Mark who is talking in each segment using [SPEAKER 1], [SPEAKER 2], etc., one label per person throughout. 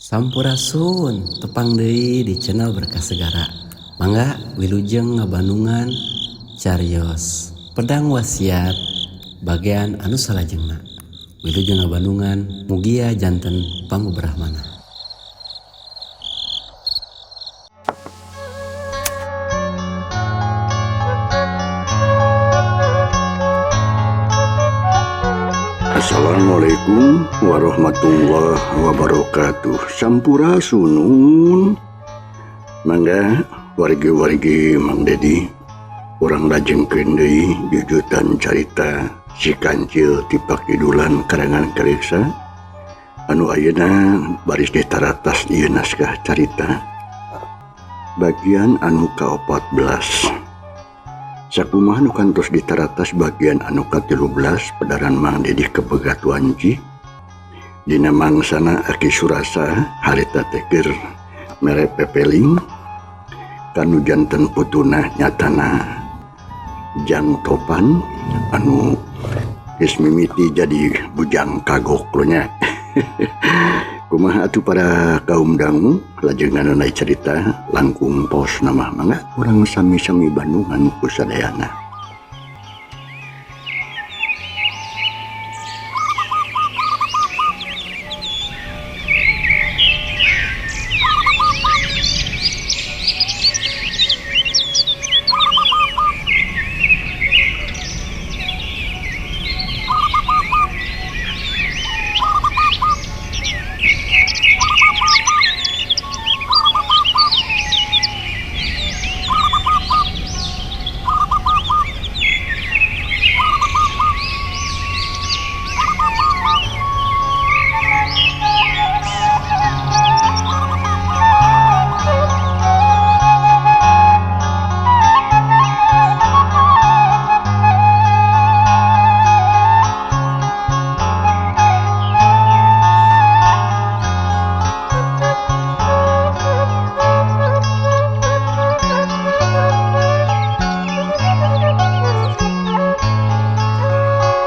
[SPEAKER 1] Sampurasun tepang deui di channel Berkah Segara. Mangga wilujeng ngabandungan carios pedang wasiat bagian anu salajengna. Wilujeng ngabandungan mugia janten pangubrahmana.
[SPEAKER 2] Assalamualaikum warahmatullahi wabarakatuh. Sampurasunun. Mangga wargi-wargi Mang Dedi urang lajengkeun deui jujutan carita Si Kancil ti Pakidulan karangan Kariksa anu ayeuna baris ditaratas ieu naskah carita bagian anu ka-14. Sakumaha nu kantos ditaratas bagian anu ka-13 pedaran Mang Dedi kepegat wanci dina mangsana Aki Surasa harita teh keur mere pepeling kanu janten putuna nyatana Jang Topan anu geus mimiti jadi bujang kagok nya. Kumaha atuh para kaum dangu lajeng nganana cerita langkung pos nama mangga urang sami-sami bandungan ku sadayana.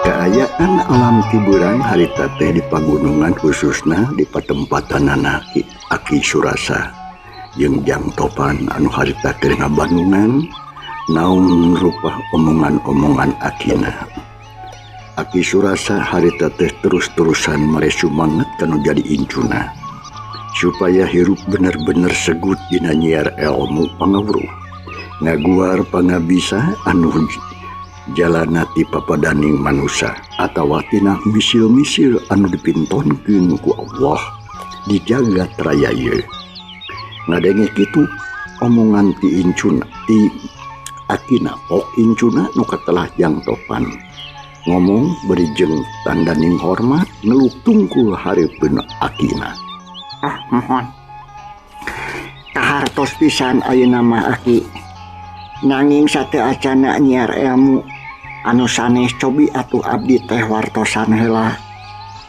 [SPEAKER 2] Kaayaan alam tiburang harita teh di pagunungan khususna di patempatanana Aki Surasa jeung Jang Topan anu harita keur ngabandungan naon rupa omongan-omongan akina. Aki Surasa harita teh terus-terusan mere sumanget kanu jadi incuna supaya hirup bener-bener segut dina nyiar ilmu pangawruh ngaguar pangabisa anu jalana ti papadaning manusa atawa tina misil-misil anu dipintonkeun ku Allah di jagat raya ieu. Ngadenge kitu omongan ti incuna ti akina pok incuna nu katelah Jang Topan ngomong beri jeung tandaning hormat ngeluk tungkul hareupeun akina.
[SPEAKER 3] Ah mohon kahartos pisan ayeuna mah aki. Nanging sate acana nyiar ilmu anu sanes cobi atuh abdi teh wartosan heula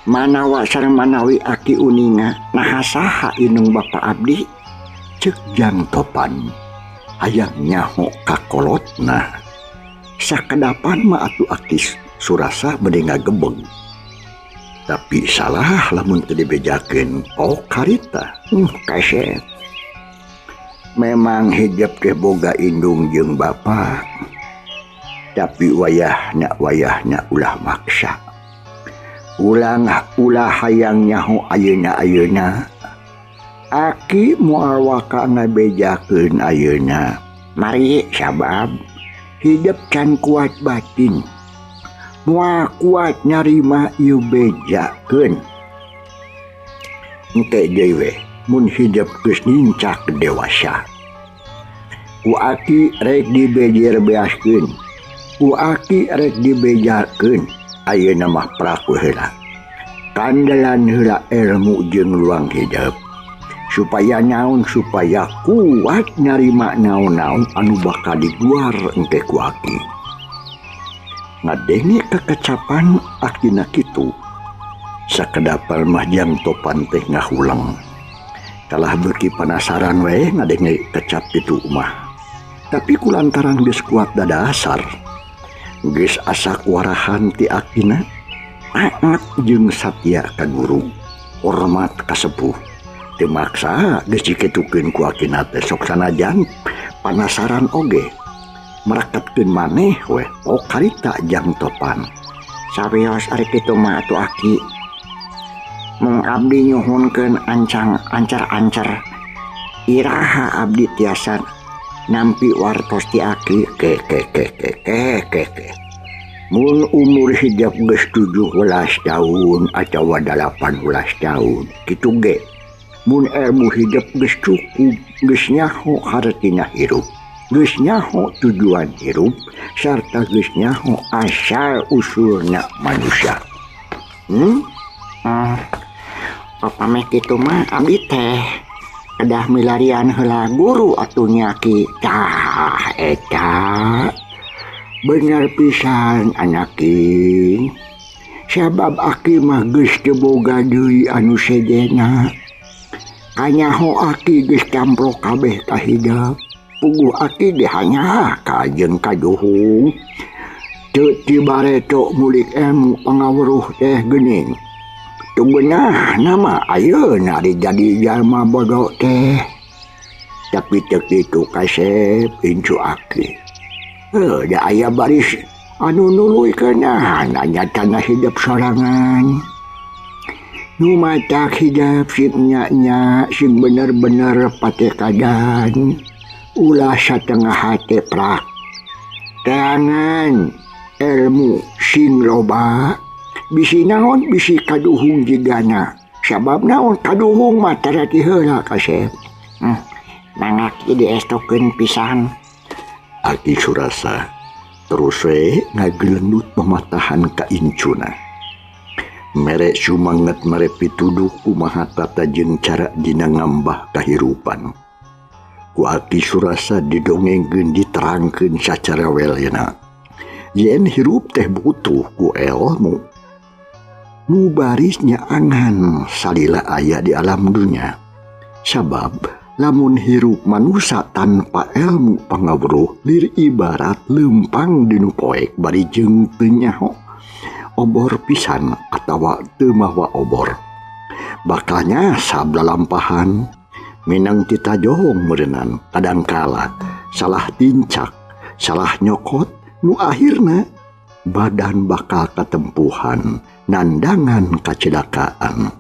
[SPEAKER 3] manawa sareng manawi aki uninga naha saha inung bapa abdi.
[SPEAKER 2] Ceuk Jang Topan hayang nyaho kakolotna. Sakedapan mah atuh Aki Surasa bade ngagebeg tapi salah lamun teu dibejakeun oh karita.
[SPEAKER 3] Kasep
[SPEAKER 2] memang hijab teh boga indung jeung bapa tapi wayahna ulah maksa ulang ulah hayang nyaho ayeuna aki moal waka ngabejakeun ayeuna.
[SPEAKER 3] Mari sabab hidep can kuat batin moal kuat nyarima ieu bejakeun
[SPEAKER 2] engke deui we mun hidep geus nincak dewasa. Ku aki rek dibejer beaskeun, ku aki rek dibejakeun ayeuna mah praku heula. Kandelan heula ilmu jeung luang hidep supaya naon supaya kuat nyarima naon-naon anu bakal diguar engke ku aki. Ngadenge kekecapan akina kitu sakedapal mah Jang Topan teh ngahulang. Kalah beuki penasaran we ngadenge kecap itu mah. Tapi kulantaran geus kuat dadasar geus asa kuarahan ti akina taat jeung satya ka guru, hormat ka sepuh, Teu maksa geus dikitukeun ku akina teh sok sanajan panasaran oge. Mereketkeun maneh we pok harita Jang Topan.
[SPEAKER 3] Sawios ari kitu mah atuh aki. Mung abdi nyuhunkeun ancang ancar-ancar. Iraha abdi tiasa nampi wartos ti aki.
[SPEAKER 2] Ke ke ke ke ke ke ke. Mun umur hijab geus 17 tahun atawa 18 tahun kitu ge. Mun ilmu hijab geus cukup, geus nyaho hartina hirup, geus nyaho tujuan hirup, sarta geus nyaho asal usulna manusia.
[SPEAKER 3] Pameh kitu mah abdi teh kedah milarian heula guru atuh nya ki.
[SPEAKER 2] Tah eta bener pisan anaki. Sabab aki mah geus teu boga deui anu sejena. Kanyaho aki geus camprok kabeh ka hidep. Puguh aki ge hanya ka jeung kaduhung. Teu tibareto mulik ilmu pangaweruh teh geuning. Teu beunah nama ayeuna ari jadi jalma bodoh teh. Tapi teu kitu kasep incu aki. Heuh da aya baris anu nuluykeun nanya tanah hidup sorangan. Nu matak hidep sing nya-nya sing bener-bener patekadan. Ulah satengah hate prak. Teangan ilmu sing loba. Bisi naon bisi kaduhung jigana. Sabab naon kaduhung mah tara ti heula kasep.
[SPEAKER 3] Mangga ki diestokeun pisan.
[SPEAKER 2] Aki Surasa terus we ngagelendut pematahan ka incuna. Mere sumanget mere pituduh kumaha tata jeung cara dina ngambah kahirupan. Ku Aki Surasa didongengkeun diterangkeun sacara welena. Yen hirup teh butuh ku ilmu. Nu baris nyaangan salila aya di alam dunya. Sabab lamun hirup manusia tanpa ilmu pangawruh lir ibarat lempang dinu poek bari jeung teu nyaho. Obor pisan atawa teu mawa obor. Bakalnya sabda lampahan minang titajong meureunnan kadangkala salah tincak, salah nyokot nu akhirna badan bakal katempuhan nandangan kacelakaan.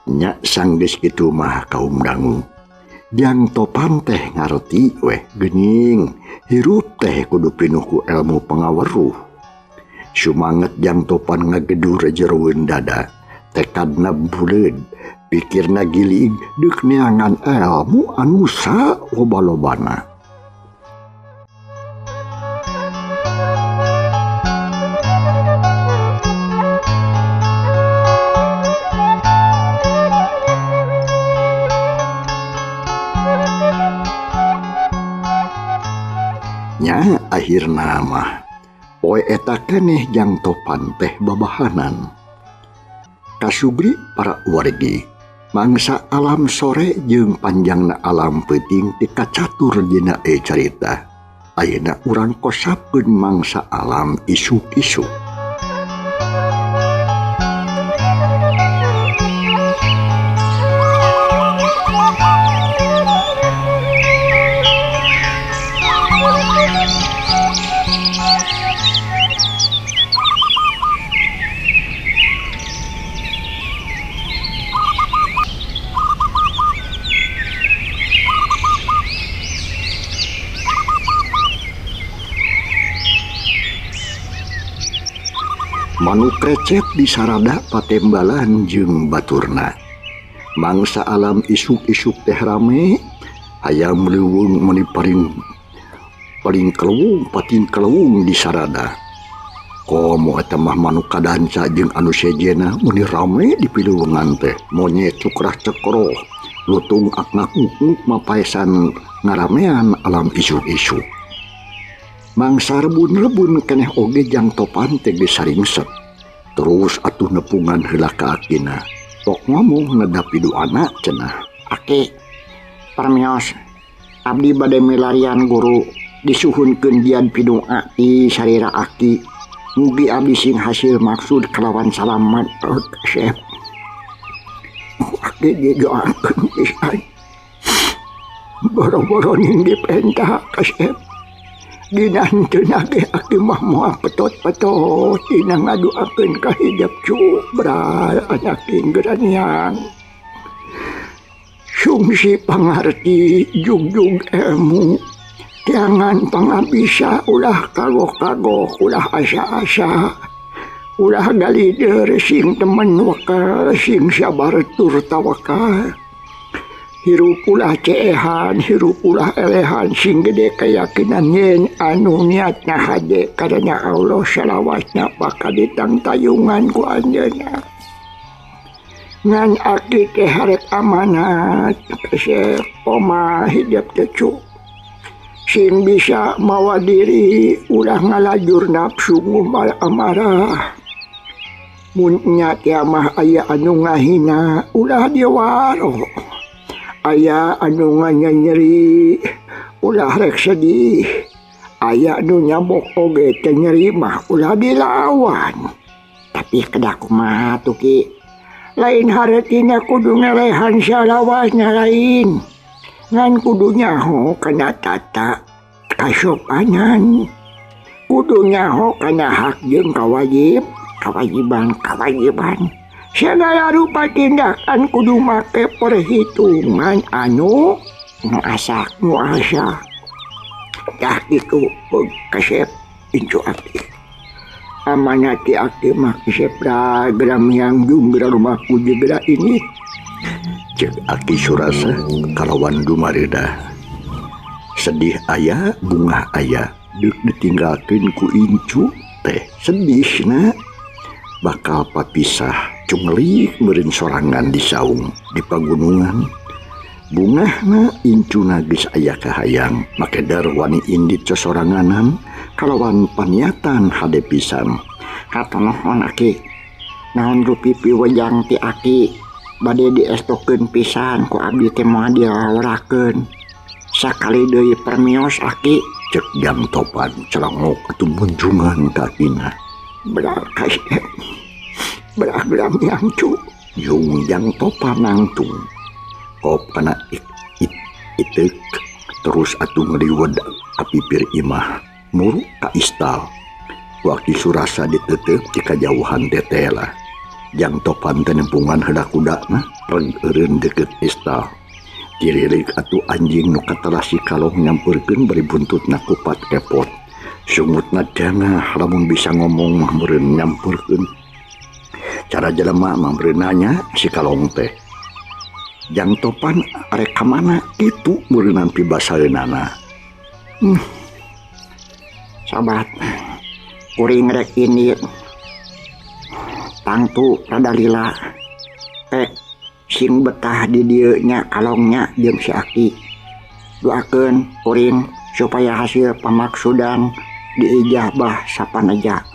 [SPEAKER 2] Nya sanggeus kitu mah kaum dangu. Jang Topan teh ngarti weh geuning hirup teh kudu pinuh ku ilmu pangaweruh. Sumanget Jang Topan ngagedur jeroeun dada, tekadna buleud, pikirna gilig deuk neangan ilmu anu saloba-lobana. Nya akhirna mah poe eta keneh Jang Topan teh babahanan. Kasubri para wargi mangsa alam sore jeung panjangna alam peuting ti kacatur dina carita. Ayeuna urang kosapkeun mangsa alam isuk-isuk. Manuk recet di sarada patembalan jeung baturna. Mangsa alam isuk-isuk teh rame, hayam leuweung meuni paling kelewung pating kelewung di sarada. Komo eta mah manuk kadanca jeung anu sejena meuni rame di piluwengan teh. Monyet cukrah cekroh, lutung akngak-nguk mapaesan ngaramean alam isuk-isuk. Mangsa rebun-rebun keneh oge Jang Topan teh geus saringset. Terus atuh nepungan heula ka akina. Pok ngomong nedapi duana cenah.
[SPEAKER 3] Aki, permios, abdi bade milarian guru disuhunkeun jian pidoa ti sarira aki. Mugi abdi sing hasil maksud kalawan salamat. Sep. Aki didoakeun pisan. Boro-boro ning dipenta kasep. Dinanteuna ge aki mah moal petot-petot dina ngadoakeun ka hidep cubral anak inggranian. Sungsi pangarti jugjug ilmu. Jangan pangabisa ulah kagok-kagok ulah asa-asa. Ulah galider sing temen wakal sing sabar tur tawakal. Hirup ulah ceehan, hirup ulah elehan sing gede keyakinan yen anu niatna hade karena Allah salawasna bakal ditangtayungan ku anjeunna. Ngan aki teh harek amanat kasep oma hidup teh cu. Sing bisa mawa diri ulah ngalajur nafsu ngumal amarah. Mun nya teh mah aya anu ngahina ulah diwaro. Aya anu nganyeri ulah rek sedih. Aya anu nyabok oge teh nyeri mah ulah dilawan. Tapi kedah kumaha tuh ki? Lain haretina kudu ngelehan salawasna lain. Ngan kudu nyaho kana tata kasopanan. Kudu nyaho kana hak jeung kawajib, kewajiban, kewajiban. Segala rupa tindakan kudu make perhitungan anu nu asa, nu asa. Tah kitu kasep incu aki. Amanat ti aki mah kasep gram yang junggra rumahku jegra ini.
[SPEAKER 2] Cek Aki Surasa kalawan dumareudah. Sedih aya, bungah aya, deuk ditinggalkeun ku incu teh sedihna bakal papisah cunglik meureun sorangan di saung di pagunungan. Bungahna incuna geus aya kahayang makedar wani indit sosoranganan kalawan paniatan hade pisan.
[SPEAKER 3] Katonohon aki, naon rupi piwejang ti aki bade diestokeun pisan ku abdi teh moal dilawarakeun. Sakali deui permios aki.
[SPEAKER 2] Cek Jang Topan celongok atuh munjungan kakina.
[SPEAKER 3] Berak kasep, berak geram yang cu.
[SPEAKER 2] Yung Jang Topan nangtung. Kop kana it it itek terus atuh ngeliwed ka pipir imah muru ka istal. Waki Surasa ditetep ti kajauhan tetela. Jang Topan teh nempungan heula kudana reg eureun deukeut istal. Tiririk atuh anjing nu katelah si kalong nyampeurkeun bari buntutna kupat kepot. Sungutna dangah lamun bisa ngomong mah meureun nyampeurkeun. Cara jelema mah meureun nanya si kalong teh. Jang Topan arek ka mana kitu meureunan pibasaeunana.
[SPEAKER 3] Sobat, kuring rek ini tangtu rada lila. Pek sing betah di dieu nya kalongnya jeung si aki. Doakeun kuring supaya hasil pamaksudan diijabah sapanaja.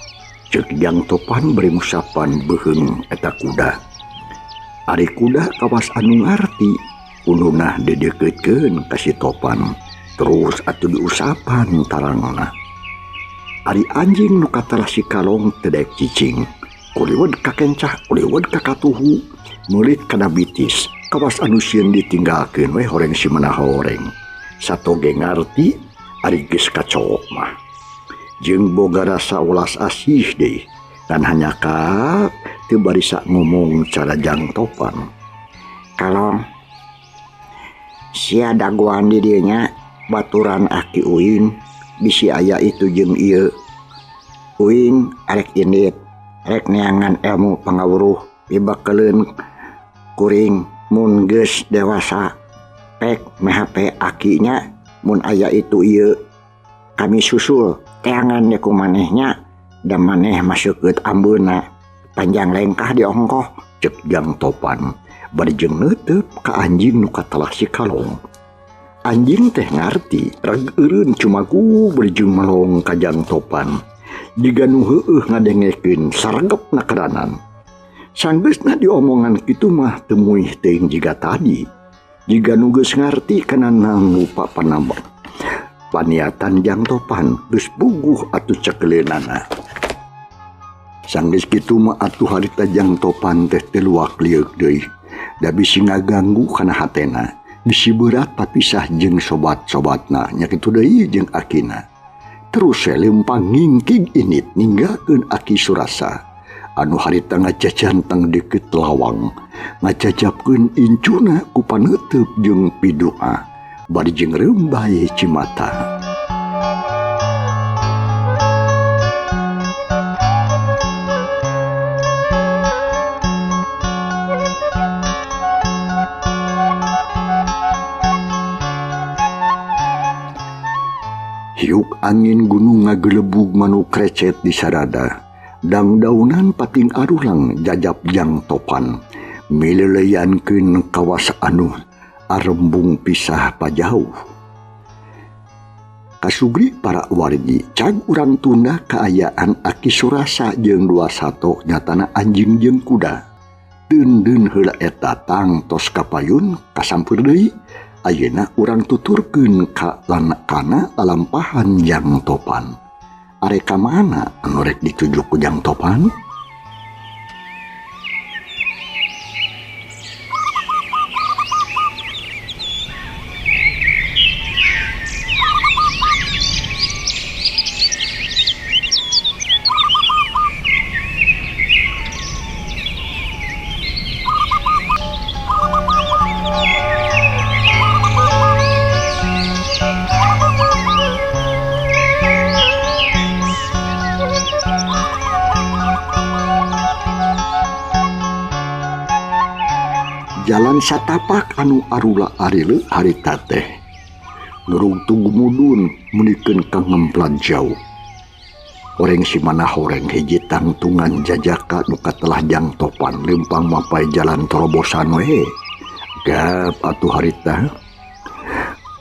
[SPEAKER 2] Cek Jang Topan bari ngusapan beuheung eta kuda. Ari kuda kawas anu ngarti, ununah dideukeukeun ka si Topan, terus atuh diusapan tarangna. Ari anjing nu katelah si kalong teu daek cicing, kuliwed ka kencah, kuliwed ka katuhu, meulit kana bitis, kawas anu sieun ditinggalkeun we horeng si manahoreng. Satoge ngarti ari geus kacok mah. Jeung boga rasa ulas asih deui, dan hanya ka teu barisa ngomong cara Jang Topan.
[SPEAKER 3] Kalong sia dagoan di dieu nya baturan aki uing bisi aya itu jeung ieu. Uing arek indit rek neangan ilmu pangawuruh pibakeleun kuring mun geus dewasa. Pek mehp akinya mun aya itu ieu kami susul teangan ku manehnya da maneh maseukeut ambeuna panjang lengkah diongkoh.
[SPEAKER 2] Cek Jang Topan bari jeung neuteup ka anjing nu katelah si kalong. Anjing teh ngarti reg eureun cumaku bari jeung melong ka Jang Topan. Jiga nu heueuh ngadengekeun saregepna keranan. Sanggeusna diomongan kitu mah teu muih teuing jiga tadi. Jiga nu geus ngarti kana lupa panambah. Paniatan Jang Topan geus puguh atuh cekeleunana. Sanggeus kitu mah atuh harita Jang Topan teh teu luak lieuk deui. Da bisi ngaganggu kana hatena, bisi berat papisah jeung sobat-sobatna nya kitu deui jeung akina. Terus lempang ngingkig init ninggalkeun Aki Surasa anu harita ngacacantang deukeut lawang, ngacacapkeun incuna ku paneuteub jeung pidoa bari jeung reumbay cimata. Hiuk angin gunung ngagelebug manuk krecet di sarada. Dangdaunan pating arulang jajap jang topan. Mileleyankeun kawas anu arembung pisah pajauh. Kasugri para wargi cag urang tunda kaayaan Aki Surasa jeung dua sato nyatana anjing jeung kuda. Deundeun heula eta tangtos kapayun kasampeur deui. Ayeuna urang tuturkeun ka kana lalampahan jang topan. Arek ka mana anu rek dituju ku jang topan? Jalan satapak anu arula arile harita teh nurungtung mudun menikeun ka ngemplan jauh. Horeng si mana horeng hiji tangtungan jajaka nu katelah jang topan lempang mapai jalan terobosan we. Gap atuh harita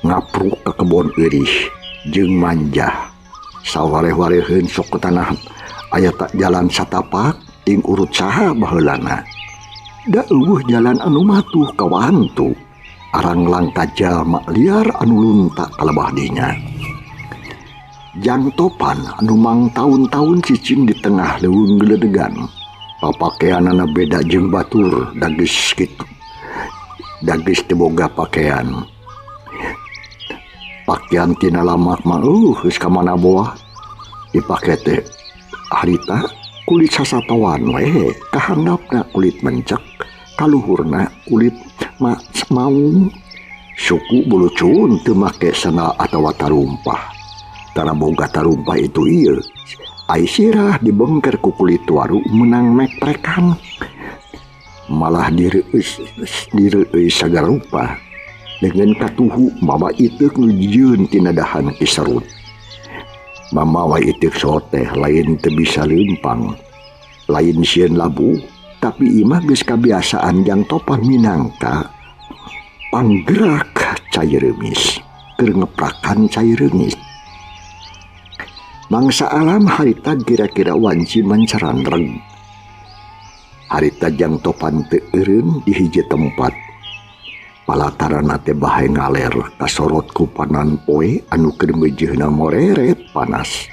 [SPEAKER 2] ngapruk ka kebon eurih jeung manjah. Sawareh-wareheun sok ke tanah aya tak jalan satapak ting urut saha baheulana. Da eueuh jalan anu matuh kawantu arang langka jalma liar anu lunta kalebah dinya. Jang topan anu mang taun-taun cicing di tengah leuweung geledegan. Papakeanana beda jeung batur dagis kitu. Dagis teu boga pakaian. Pakaian tina lamak mah geus ka mana boah. Dipake teh harita kulit sasatoan we, kahandapna kulit mencek, kaluhurna kulit maung. Suku bulucun teu make sandal atawa tarumpah. Tara boga tarumpah itu ieu. Ai sirah dibengker ku kulit waru meunang mekprekan. Malah direueus sagala rupa. Dengan katuhu mama iteuk nu jieun tina dahan kiserut. Mamawa itik soteh lain teu bisa leumpang, lain sieun labu, tapi imah geus kabiasaan jang topan minangka panggerak cai reumis, keur ngeprakan cai reungis. Mangsa alam harita kira-kira wanci mancaranreg. Harita jang topan teu eureun di hiji tempat. Palatarana teh bahe ngaler kasorot ku panan poe anu keur meujeuna moreret panas.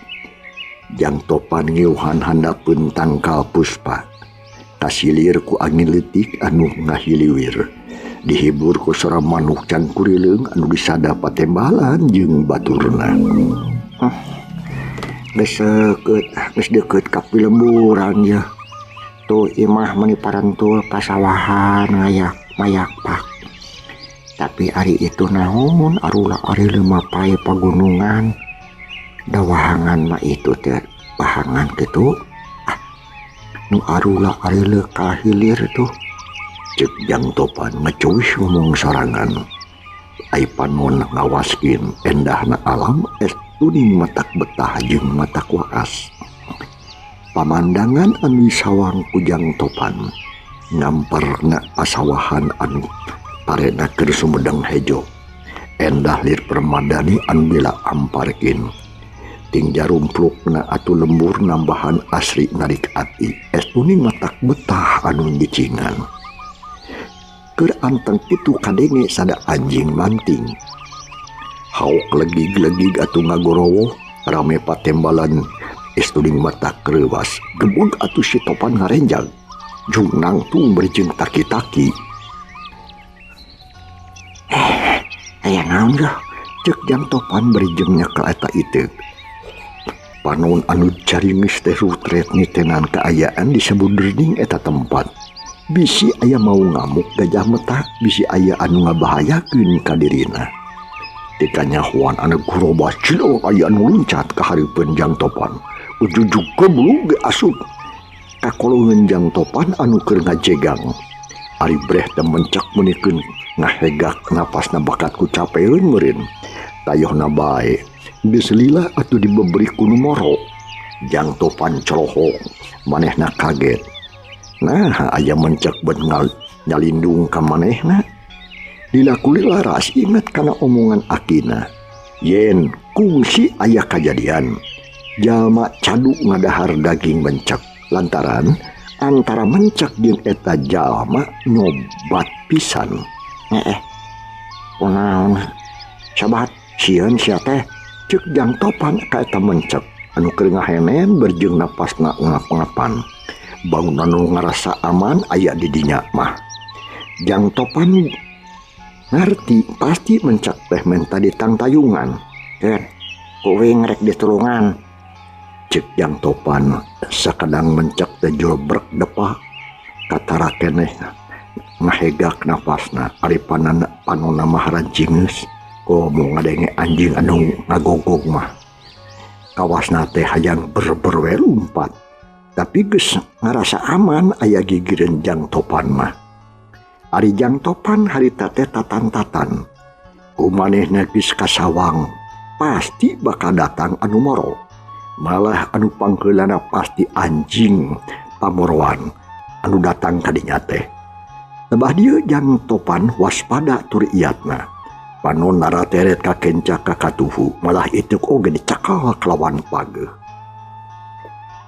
[SPEAKER 2] Jang topan ngiuhan handapeun tangkal puspa. Kasilir ku angin leutik anu ngahiliwir. Dihibur ku sora manuk cangkurileung anu disada patembalan jeung baturna.
[SPEAKER 3] Geus deukeut ka pilemburan ye. Tuh imah meuni parantul pasawahan ngayak mayak pak. Tapi ari itu naon arula ari lemapai pagunungan dawahangan mah itu teh bahangan kitu ah nu arula ari leu ka hilir tuh.
[SPEAKER 2] Cek jang topan ngecuih ngomong sorangan. Ai panon ngawaskeun endahna alam es tuning matak betah jeung matak waas. Pamandangan anu sawang ku jang topan ngamperna pasawahan anu parena keur sumedang hejo. Endah lir permadani anu bila amparkin. Ting jarumplukna atuh lembur nambahan asri narik ati. Es tuning matak betah anu gicingan. Keur anteng kitu kadenge sada anjing manting. Haok legig-legig atuh ngagorowoh rame patembalan es tuning matak reuwas. Gebug atuh si topan ngarenjag. Jung nangtung berjeng taki-taki. Aya naon gah? Cek Jang Topan bari jeung nyekel eta iteuk. Panon anu caringis teh rutret nitenan kaayaan di sabudeureung eta tempat. Bisi aya mau ngamuk gajah meta, bisi aya anu ngabahayakeun ka dirina. Tika nyahoan anu gurobah cilok aya anu luncat ka hareupeun Jang Topan. Ujujug geblug ge asup kakolongeun Jang Topan anu keur ngajegang. Ari breh teh mencak meunikeun ngahegak napasna bakat ku capeun meureun. Tayohna bae geus lila atuh dibeberi ku nu moro. Jang Topan colohong, manehna kaget. Nah, aya mencak bengal nyalindung ka manehna. Lila kulila ras inget kana omongan akina. Yen kungsi aya kajadian. Jalma cadu ngadahar daging mencak lantaran antara mencak jeung eta jalma nyobat pisan.
[SPEAKER 3] Kunaon? Sabat sieun sia teh.
[SPEAKER 2] Cek Jang Topan ka eta mencak anu keur ngahenen berjeung napasna ngap-ngapan. Bangunan nu ngarasa aman aya di dinya mah. Jang Topan ngarti pasti mencak teh menta ditangtayungan.
[SPEAKER 3] Keun, kuring rek ditulungan.
[SPEAKER 2] Cek Jang Topan sakadang mencak teh jolbrek depa katara keneh ngahegak napasna. Ari panona mah rancingeus komo ngadenge anjing anu ngagogog mah. Kawasna teh hayang berber we lumpat. Tapi geus ngarasa aman aya gigireun Jang Topan mah. Ari Jang Topan harita teh tatan-tatan. Ku manehna geus kasawang pasti bakal datang anu moro. Malah anu pangheulana pasti anjing pamoroan anu datang ka dinya teh. Lebah dieu Jang Topan waspada tur iatna. Panon narateret ka kenca ka katuhu, malah iteuk oge dicakal kelawan pageuh.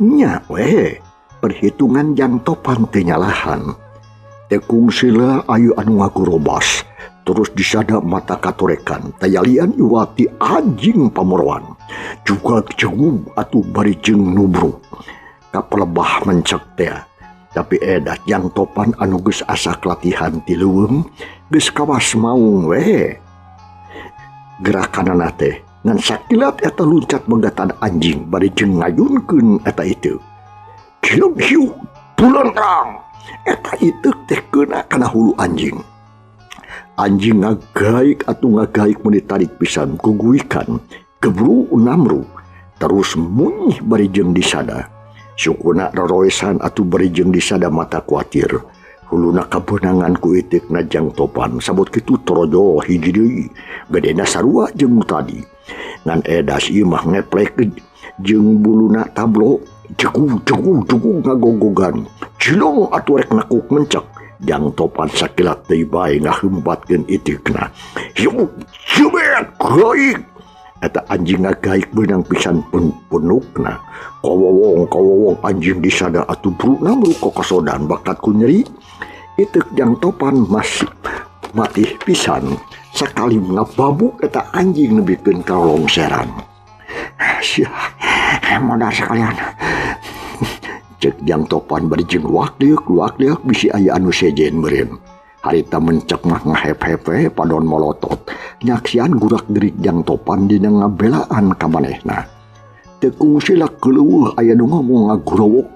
[SPEAKER 2] Nya we, perhitungan Jang Topan teu nyalahan. Teu kungsila ayu anu ngagurobas, terus disada mata katorekan, tayalian iwati anjing pamoroan. Juga jengug atuh bari jeung nubruk. Kapelebah mencek teh. Tapi edat Jang Topan anu geus asak latihan ti leuweung, geus kawas maung we. Gerakanana teh ngan sakilat eta luncat megatan anjing bari jeung ngayunkeun eta iteuk. Cium hiu bulan terang. Eta iteuk teh keuna kana hulu anjing. Anjing ngagaik atuh ngagaik mun ditarik pisan guguikan, gebru namru, terus munyih bari jeung disada. Sukuna roroesan atuh bari jeung disada mata kuatir. Huluna kabeunangan ku iteukna Jang Topan sabot kitu torojo hiji deui gedena sarua jeung nu tadi. Ngan edas ieu mah ngeplek jeung buluna tablo jegu jegu jegu ngagogogan. Cilong atuh rek nakuk mencek. Jang Topan sakilat deui bae ngahempatkeun iteukna. Hiu jebet gaik. Eta anjing ngagaik beunang pisan punukna. Kawowong kawowong anjing disada atuh bruna mru kokosodan bakat ku nyeri. Iteuk Jang Topan masih matih pisan. Sakali ngababuk eta anjing nebikeun ka longseran.
[SPEAKER 3] Sia, modar sekalian.
[SPEAKER 2] Cek Jang Topan bari jeung luak-liuk bisi aya anu sejen meureun. Harita mencek mah ngahep-hepe padon molotot. Nyaksian gurak-gerik Jang Topan dina ngabelaan ka manehna. Teu kungsila keuleuh aya nu ngomong ngagurowok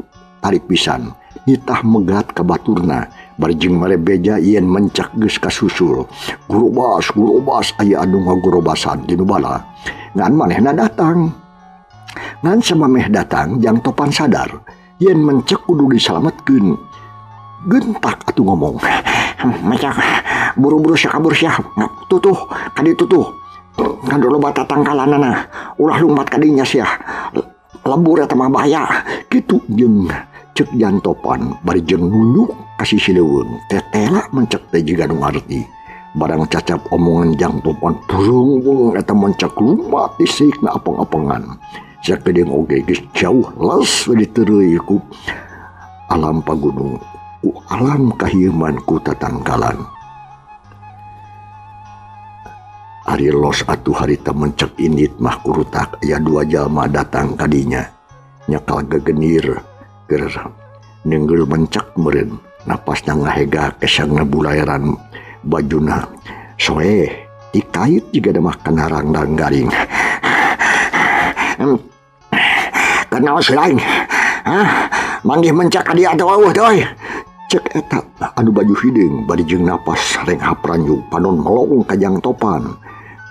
[SPEAKER 2] tarik pisan. Nitah megat ka baturna bari jeung mere beja yen mencek geus kasusul. Gurobas gurobas aya anu ngagurobasan di nu bala. Ngan manehna datang. Ngan samameh datang Jang Topan sadar yen mencek kudu disalametkeun. Gentak atuh ngomong.
[SPEAKER 3] Mencak buru-buru sia kabur sia. Tutuh kadi tutuh. Kan loba tatangkalanana. Ulah lumpat kadinya sia. Lebur eta mah bahaya.
[SPEAKER 2] Kitu jeung cek Jang Topan bari jeung nunjuk ka sisi leuweung. Tetela mencek teh jiga nu ngarti. Barang cacap omongan Jang Topan burung-burung eta mencek lumpat disikna apeng-apengan. Sakedeung oge geus jauh les we diteureuy ku alam pagunung, ku alam kahieuman ku tatangkalan. Ari los atuh harita mencek indit mah kurutak aya dua jalma datang kadinya. Nyakal gegenir keur nenggel mencek meureun. Napasna ngahega kesangna bulayaran bajuna soeh. Dikait juga ada mah kana rangdang garing.
[SPEAKER 3] Kenal si lain. Hah? Manggih mencak ka dieu atuh eueuh teh euy.
[SPEAKER 2] Cek eta anu baju hideung bari jeung napas renghap ranjug panon melong ka Jang Topan.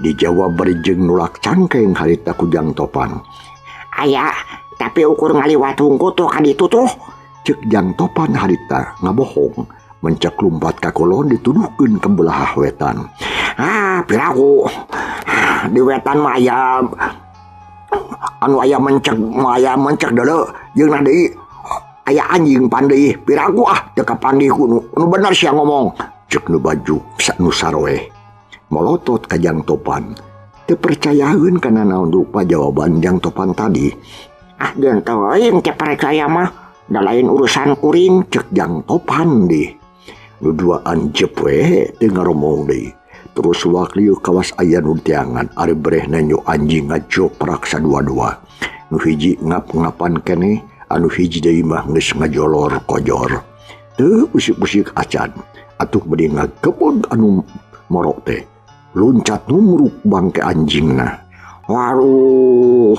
[SPEAKER 2] Dijawab bari jeung nulak cangkeng harita ku Jang Topan.
[SPEAKER 3] Aya, tapi ukur ngaliwat hungku tuh ka ditu tuh.
[SPEAKER 2] Cek Jang Topan harita ngabohong. Mencak lumpat ka kolon dituduhkeun ke belah wetan.
[SPEAKER 3] Ah, piraku. Di wetan mah aya anu aya mencek, mah aya mencek deuleu jeung nah deui aya anjing pandeuih. Piraku ah teu kapanggih ku nu bener sia ngomong.
[SPEAKER 2] Cek nu baju nu saroeh. Molotot ka Jang Topan. Teu percayaeun kana naon rupa jawaban Jang Topan tadi.
[SPEAKER 3] Ah, geun teuing teu percaya mah. Da lain urusan kuring.
[SPEAKER 2] Cek Jang Topan deh. Nu duaan jep we teu ngaromong deui. Terus waklieu kawas aya nu tiangan ari berehna nyo anjing ngajoprak sadua-dua. Nu hiji ngap-ngapan keneh, anu hiji deui mah geus ngajolor kojor. Teu usik-usik acan, atuh beudi ngagebeg anu morok teh. Luncat numruk bangke anjingna.
[SPEAKER 3] Waduh,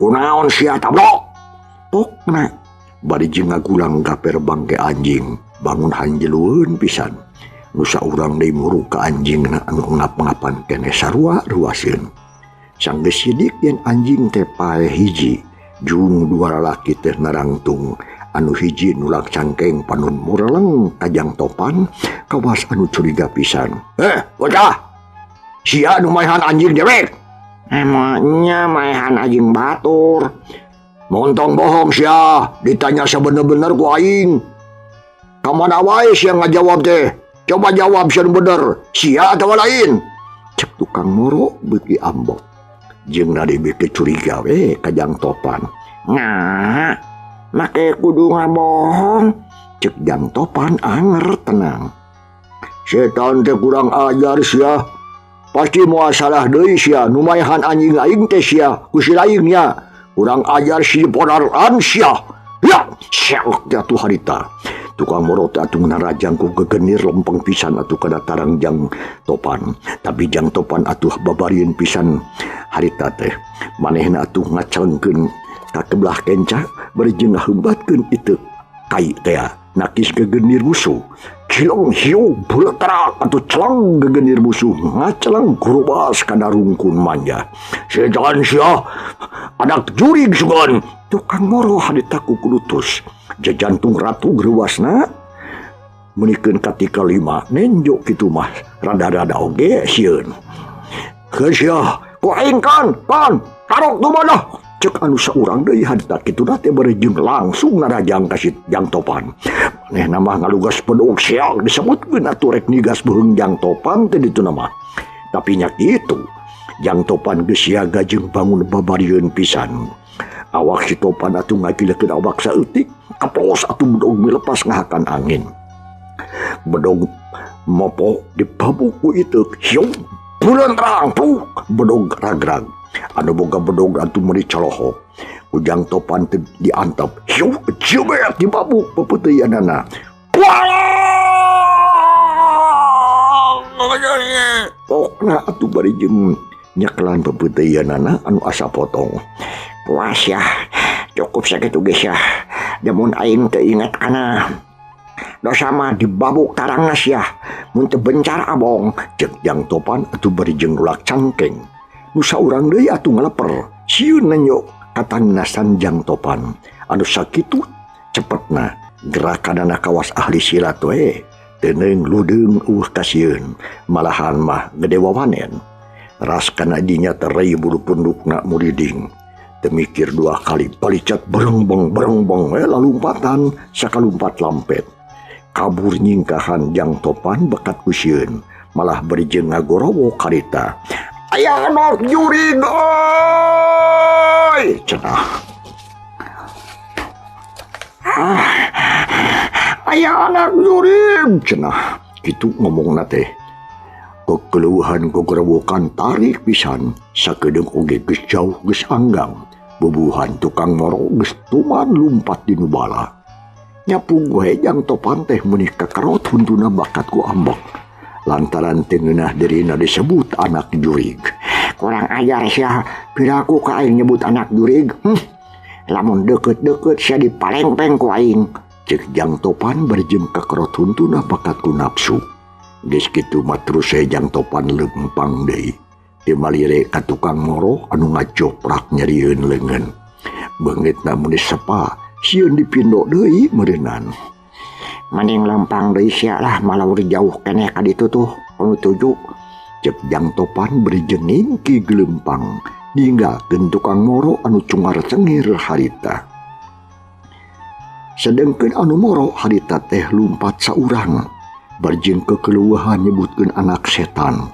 [SPEAKER 3] kunaon sia tablok?
[SPEAKER 2] Pokna bari jeung ngagulang gaper bangke anjing, bangun hanjelueun pisan. Nu saurang deui muruk ka anjingna anu ngap-ngapan keneh sarua ruaseun. Sanggeus sidik yen anjing teh paeh hiji, jung dua lalaki teh narangtung, anu hiji nulak cangkeng panon mureleng ka Jang Topan, kawas anu curiga pisan.
[SPEAKER 3] Bocah! Sia nu maehan anjing dewek? Emangnya maehan anjing batur.
[SPEAKER 2] Montong bohong sia, ditanya sebener-bener ku aing. Kamana wae sia ngajawab teh? Coba jawab sia nu bener, sia atawa lain? Cek tukang moro beuki ambek. Jeung nadi beuki curiga we ka Jang Topan.
[SPEAKER 3] Nah, make kudu ngabohong.
[SPEAKER 2] Cek Jang Topan anger tenang. Setan teh kurang ajar sia. Pasti moal salah deui sia, nu maehan anjing aing teh sia, ku si lainnya. Kurang ajar si ponaran sia. Ya, siak teh atuh harita. Tukang moro teh atuh narajang ku gegenir lempeng pisan atuh kana tarang Jang Topan. Tapi Jang Topan atuh babarieun pisan harita teh. Manehna atuh ngacelengkeun ka kebelah kenca bari jeung ngahembatkeun ieu kai teh. Nakis gegenir musuh. Cilong hiu buleterak atuh celeng gegenir musuh ngaceleng gurubas kana rungkun manja. Sejan sia anak jurig sugan. Tukang moro harita ku kulutus. Jajantung ratu greuwasna meunikeun katika lima nenjo kitu mah rada-rada oge sieun. Heuh sia, ku aing kan, pan, tarok tu mana? Cek anu saurang deui harita kitu teh bari jeung langsung narajang ka si Jang Topan. Manehna mah ngalugas pedog siak disebutkeun atuh rek nigas beuheung Jang Topan teh ditu mah. Tapi nya kitu, Jang Topan geus siaga jeung bangun babarieun pisan. Awak si Topan atuh ngagilekeun awak saeutik, kaplos atuh bedog milepas ngahakan angin. Bedog mopo dibabuk ku iteuk, hiung bulan terang, pluk, bedog ragrag. Anu boga bedog atuh meuni coloho. Ku Jang Topan teh diantep, hiung jebet dibabuk pepeuteunana. Pokna atuh bari jeung nyekelan pepeuteunana anu asa potong.
[SPEAKER 3] Puas ya, cukup sakitu geus ya. Lamun aing teu inget kana dosa mah dibabuk tarangna sia. Mun teu bencar abong.
[SPEAKER 2] Cek Jang Topan atuh bari jeung nulak cangkeng. Nu saurang deui atuh ngaleper, sieun nenyo katangnasan Jang Topan. Anu sakitu cepetna gerakanana kawas ahli silat we. Teuneung ludeung eueuh kasieun, malahan mah gede wawanen. Ras kana dinya terei bulu pundukna muriding. Temikir dua kali balicat berengbeng berengbeng we lalumpatan sakalumpat lampet. Kabur nyingkahan Jang Topan bekat ku sieun, malah bari jeung ngagorowo karita. Aya anak jurig euy cenah. Aya anak jurig cenah. Kitu ngomongna teh. Kekeluhan gogrowokan tarik pisan, sakedeung oge geus jauh geus anggang. Bubuhan tukang moro geus tuman lumpat di nu bala. Nyapung we Jang Topan teh meuni kakarot huntuna bakat ku ambek. Lantaran teu ngeunah dirina disebut anak jurig.
[SPEAKER 3] Kurang ajar sia, piraku ka aing nyebut anak jurig. Lamun deket-deket sia dipalengpeng ku aing.
[SPEAKER 2] Cek Jang Topan berjem kakerot huntuna bakat ku nafsu. Geus kitu mah terus Jang Topan lempang deui. Teu malire ka tukang moro anu ngajoprak nyerieun leungeun. Beungeutna mun disepa, sieun dipindo deui meureunnan.
[SPEAKER 3] Mending lempang deui sia lah malaur jauh keneh ka ditu tuh anu tuju.
[SPEAKER 2] Cek Jang Topan beri ningki gelempang ninggalkeun tukang moro anu cungar cengir harita. Sedengkeun anu moro harita teh lumpat saurang barjing kekeluahan nyebutkeun anak setan.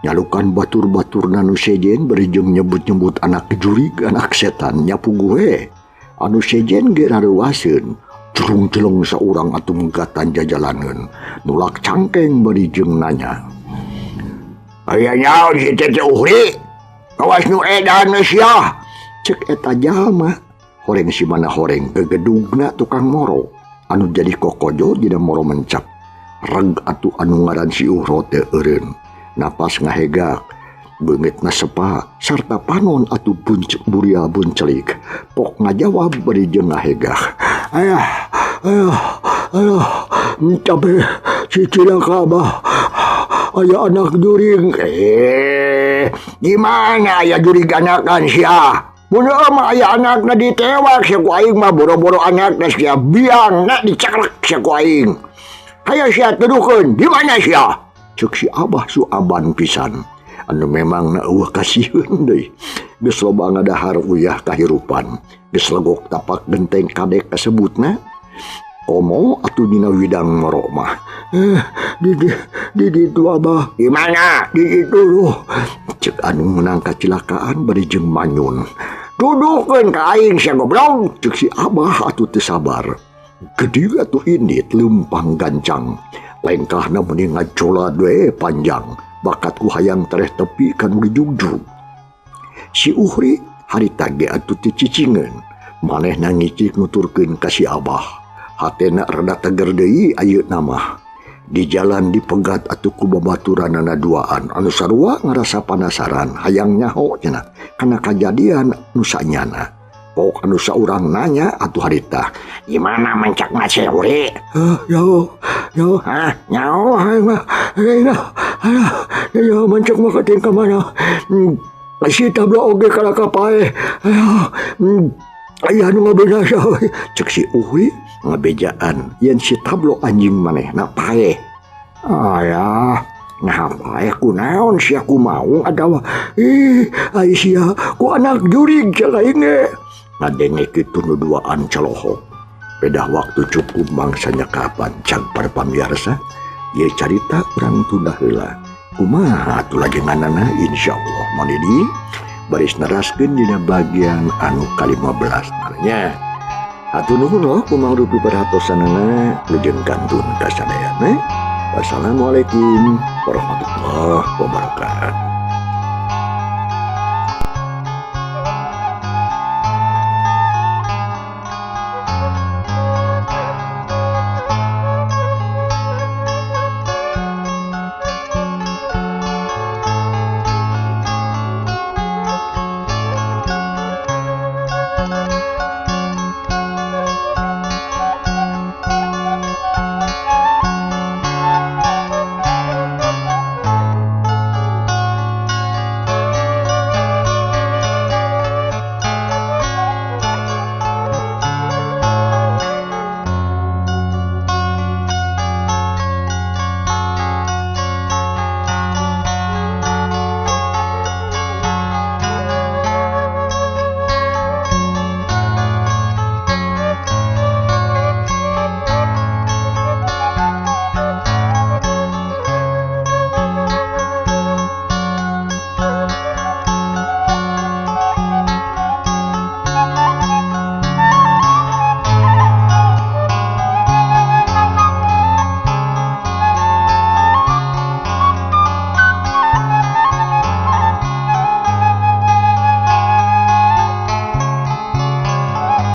[SPEAKER 2] Nyalukan batur-baturna nu sejen bari jeung nyebut-nyebut anak jurig anak setan nyapuguh we. Anu sejen ge rareuwaseun celung-celung saurang atuh megatan jajalaneun nulak cangkeng bari jeung nanya. Aya nyaon si Tete Uhri? Kawas nu edan sia. Cek eta jalma horeng si mana horeng gegedugna tukang moro anu jadi kokojo dina moro mencap. Reg atuh anu ngaran si Uhro teh eureun. Napas ngahegak, beungeutna sepa sarta panon atuh buria buncelik. Pok ngajawab bari jeung ngahegak.
[SPEAKER 3] Ayah, ayah, ayah, cabe si cilaka abah. Aya anak jurig. Gimana aya jurig anakan sia? Mun mah aya anakna ditewak sia ku aing mah boro-boro anakna sia biangna dicakrek sia ku aing. Hayo sia tuduhkeun, di mana sia?
[SPEAKER 2] Cek si Abah suaban pisan. Anu memang na eueuh kasieun deui. Geus loba ngadahar uyah kahirupan. Geus legok tapak genteng kadek kasebutna. Komo atuh dina widang moro mah. Di ditu Abah.
[SPEAKER 3] Di mana?
[SPEAKER 2] Di ditu loh. Cek anu menang kacilakaan bari jeung manyun.
[SPEAKER 3] Tuduhkeun ka aing sia goblok.
[SPEAKER 2] Cek si Abah atuh teu sabar. Gede atuh indit leumpang gancang. Lengkahna meni ngajola we panjang. Bakat ku hayang tereh tepi kan dijugjug. Si Uhri harita ge atuh teu cicingeun. Manehna ngicik nuturkeun ka si Abah. Hatena rada teger deui ayeuna mah. Di jalan dipegat atuh ku babaturanana duaan anu sarua ngarasa panasaran hayang nyaho cenah kana kajadian nu sanyana. Pok anu saurang nanya atuh harita,
[SPEAKER 3] "Gimana mencakna si Uhri?"
[SPEAKER 2] Nyaho, nyaho.
[SPEAKER 3] Hah, nyaho
[SPEAKER 2] aing mah. Ayo mencak mah kating ka mana? Si tablo oge kalaka pae. Aya nu ngabinasa. Cek si Uhri ngabejaan yen si tablo anjing manehna pae.
[SPEAKER 3] Ayah, nah pae kunaon sia ku maung atawa
[SPEAKER 2] ih ai sia ku anak jurig cek aing ge. Ngadenge kitu nu duaan celohok. Pedah waktu cukup mangsanya kapan cag para pamirsa ye carita urang tunda heula. Kumaha atuh lajenganana insyaallah manidi baris neraskeun dina bagian anu ka-15 nya. Hatur nuhun loh kumang rupi perhatosanana lejeng kantun kasadayana. Wassalamualaikum warahmatullahi wabarakatuh.